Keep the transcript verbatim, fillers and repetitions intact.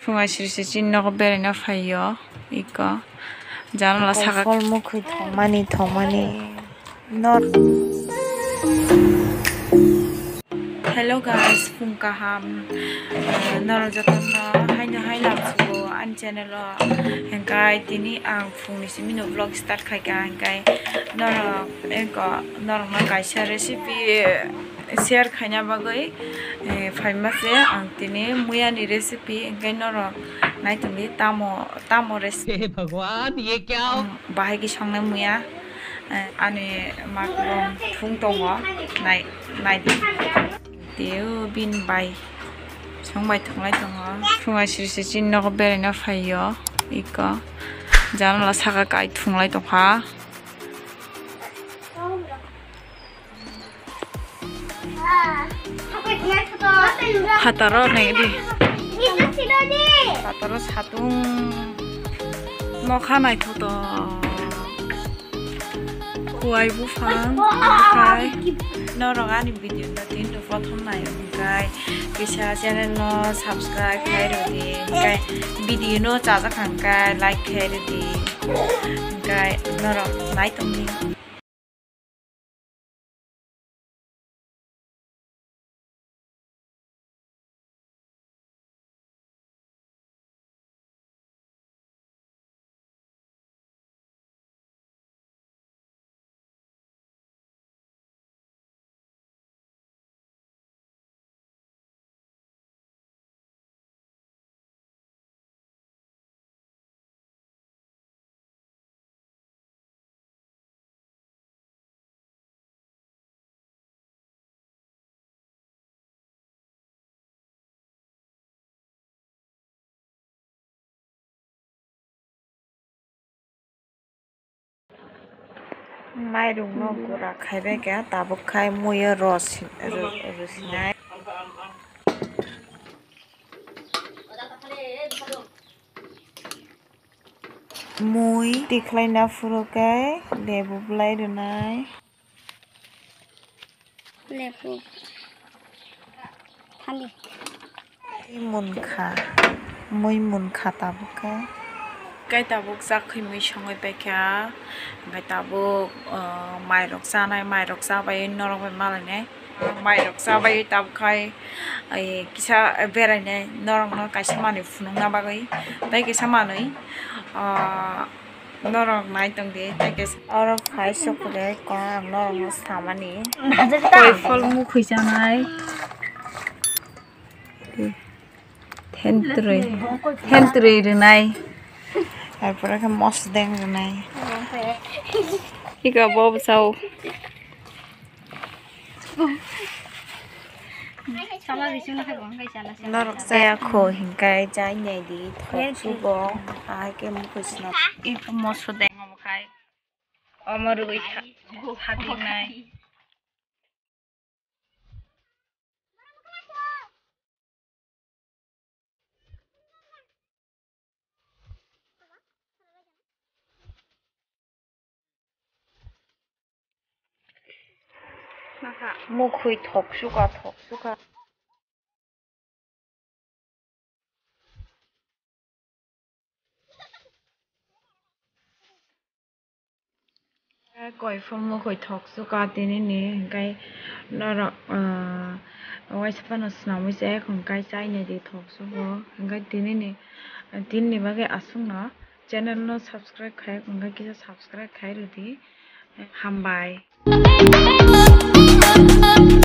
Phunga sirsi chini nogo beraina phaio iko. Janala saka. Koifol mukhwi thongmani, thongmani. Nor. Hello guys, phung kaham. Eh, norok jotono haino hai lamsugo ani channel o. Hingkai tini ang phungni simi no vlog start khaikha, hingkai norok eko norokno kaisa recipe share khaina bagwi, eh, phaima se ang tini muyani recipe, hingkai norok naitongdi tamo, tamo recipe. He Bhagwan, ye kya? Bahai ki songnai muya, eh, ani maklum thung tongo, nai, naidi. Teo bin bai songbai thunglai tongo. Phunga sirsi chini nogo beraina phaio iko. Janala saka kai thunglai tongkha. Phataro naidi. Phataro satung nokha naithotok. Kuai buphang, omokhai norok ani video no tini prothom nai hwnkhe kisa channel no subscribe khai rwdi, hwnkhe video no chajak hwnkhe like khai rwdi, hwnkhe norok nai tongdi. Mairung no gura khai bai kha, tabuk khai muiyo ros rusinai. Mui tikhlai na phuru khe lebu bwlai rwnai. Lebu. Thandi. Mui munkha, mui munkha tabuk khe. Khe tabuk chak khwi mui songwi paikha, hwnkhe tabuk, uh, mairok chanai, mairok chabai norok bai malainai. Mairok chabai tabuk khai, ai, kisa berainai norokno kaisa manwi phunukna bagwi tei kisa manwi, ah, norok nai tongdi tei kisa oro phai sokole ko ang norokno samani. Koifol mukhwi chanai. Thentrwi, thentrwi rwnai. Tarpore khe mosdeng rwnai. Ika bo bwsao. Norok chaya kho hinkai chai nai di thok subo. Ahai khe mukhwi swnam. Ika mosdeng omo khai. Omo rwgwi tha-, thatinai. Mukhwi thok suka, thok suka. Koifol mukhwi thok suka tinini, hwnkhe norok, ah, waisa phano swnamwi se, hwnkhe chai nai di thok sugo, hwnkhe tinini, tinini bagwi aswkno channel no subscribe khai, hwnkhe kisa subscribe khai rwdi, hambai.